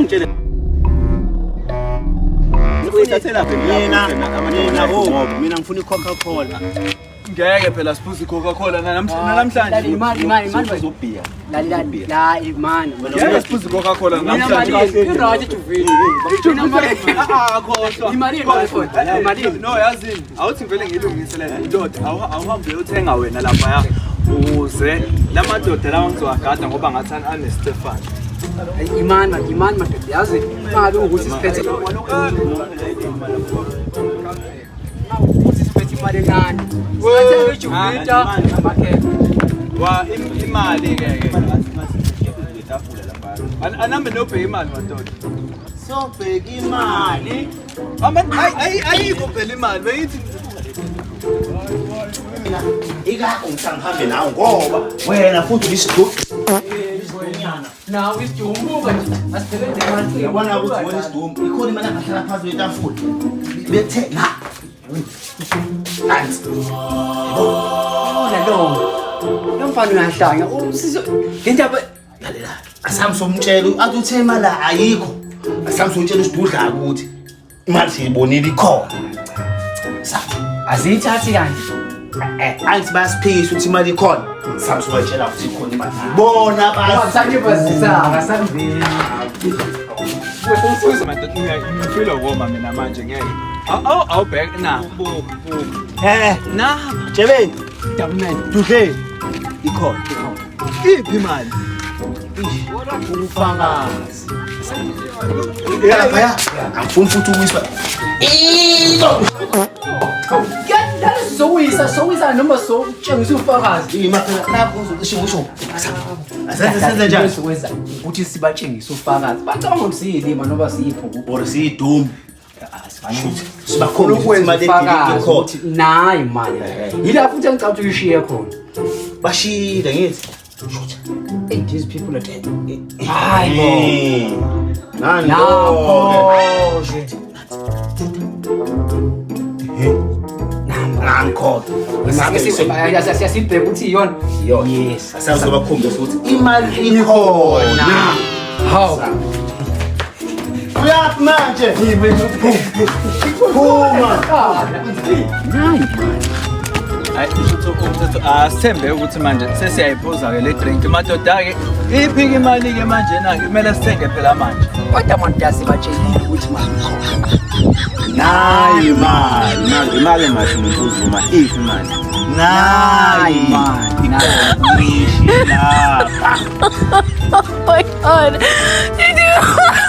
Ungitshele. Uyithathelaphi Mina mina oh, mina ngifuna i-Coca-Cola. Ngeke phela siphuze i-Coca-Cola namhlanje. Imali, imali, imali. Uzobhiya. Lalelani la imani. Ngeke siphuze i-Coca-Cola namhlanje. I-right ijuvile. Ah, khohlwa. Imalini my Imalini. No, yazini. Awuthi ngivele ngilungise le ndoda. Awuhambe uyothenga wena laphaya. Uze lamadoda lawa ngizowagada ngoba ngathi aneStefan. Imani man, imani madoda. Yazi imali ukuthi siphethe ukuthi siphethe imali encane. Singathenga ijuvita namakhekhe. Wa imali ke ke. Anambe nobheka imali madoda. Siyobheka imali. Ama ayikho phela imali beyithi Mina ikakho ngithi angihambe nawe ngoba wena futhi uyisidudu. Nawe isidumbu nje. Asisebenze imali. Uyabona ukuthi wena isidumbu ikhona imali angahlala phansi kwetafula. Bethe la. Nansi. Bona lo. Lo mfana uyahlanya. Umsizo ngendaba Lalela. Asambe somtshela athi uthe imali ayikho. Asambe somtshela usidudla ukuthi imali siyibonile ikhona. Sa aziyithathi kanje. Angithi bayasiphikisa ukuthi imali ikhona. Sambe sobatshela ukuthi ikhona imali. Bona bazi. Sanibazisa akasambili. Madoda ngifila ukoma mina manje ngeke. Awubheka na. Eh, Na Jebeni, Government. Dudle. Ikhona. iphi imali? Ubufakazi. Lapha angifuni futhi ukuyiswa. Kuyadala sizowisa, sizowisa noma sokutshengisa ufakazi. Ima phela lapho uzocishe ngisho. Asenze senze njani? Sizokwenza ukuthi sibatshengise ufakazi. Bacabanga ukuthi siyilima noma siyiphuku. Or siyidumu. Sibakhombise ukuthi Ukwenza imali ufakazi ikhona. ukuthi nayi imali. Yila futhi engicabanga ukuthi uyishiye khona. Bashile ngithi. Hey, these people are dead. Hayi bo. Nani Lapho. Nanko. Siyasibheka ukuthi iyona. Yes. Asazobakhombisa ukuthi imali ikhona. Hawu. Uyaphi manje? Phuma. Nayi imali. Hayi usho umthetho asithembe ukuthi manje sesiyayiphuza ke le drink madoda ke iphi ke imali ke manje na kumele sithenge phela manje. Kodwa madoda sibatshelile ukuthi imali ikhona. Nayi imali. Imali imali ngasho umuntu uzuma iphi imali? Nayi Imali. Nayi. Lapha. Oh my God. Did you?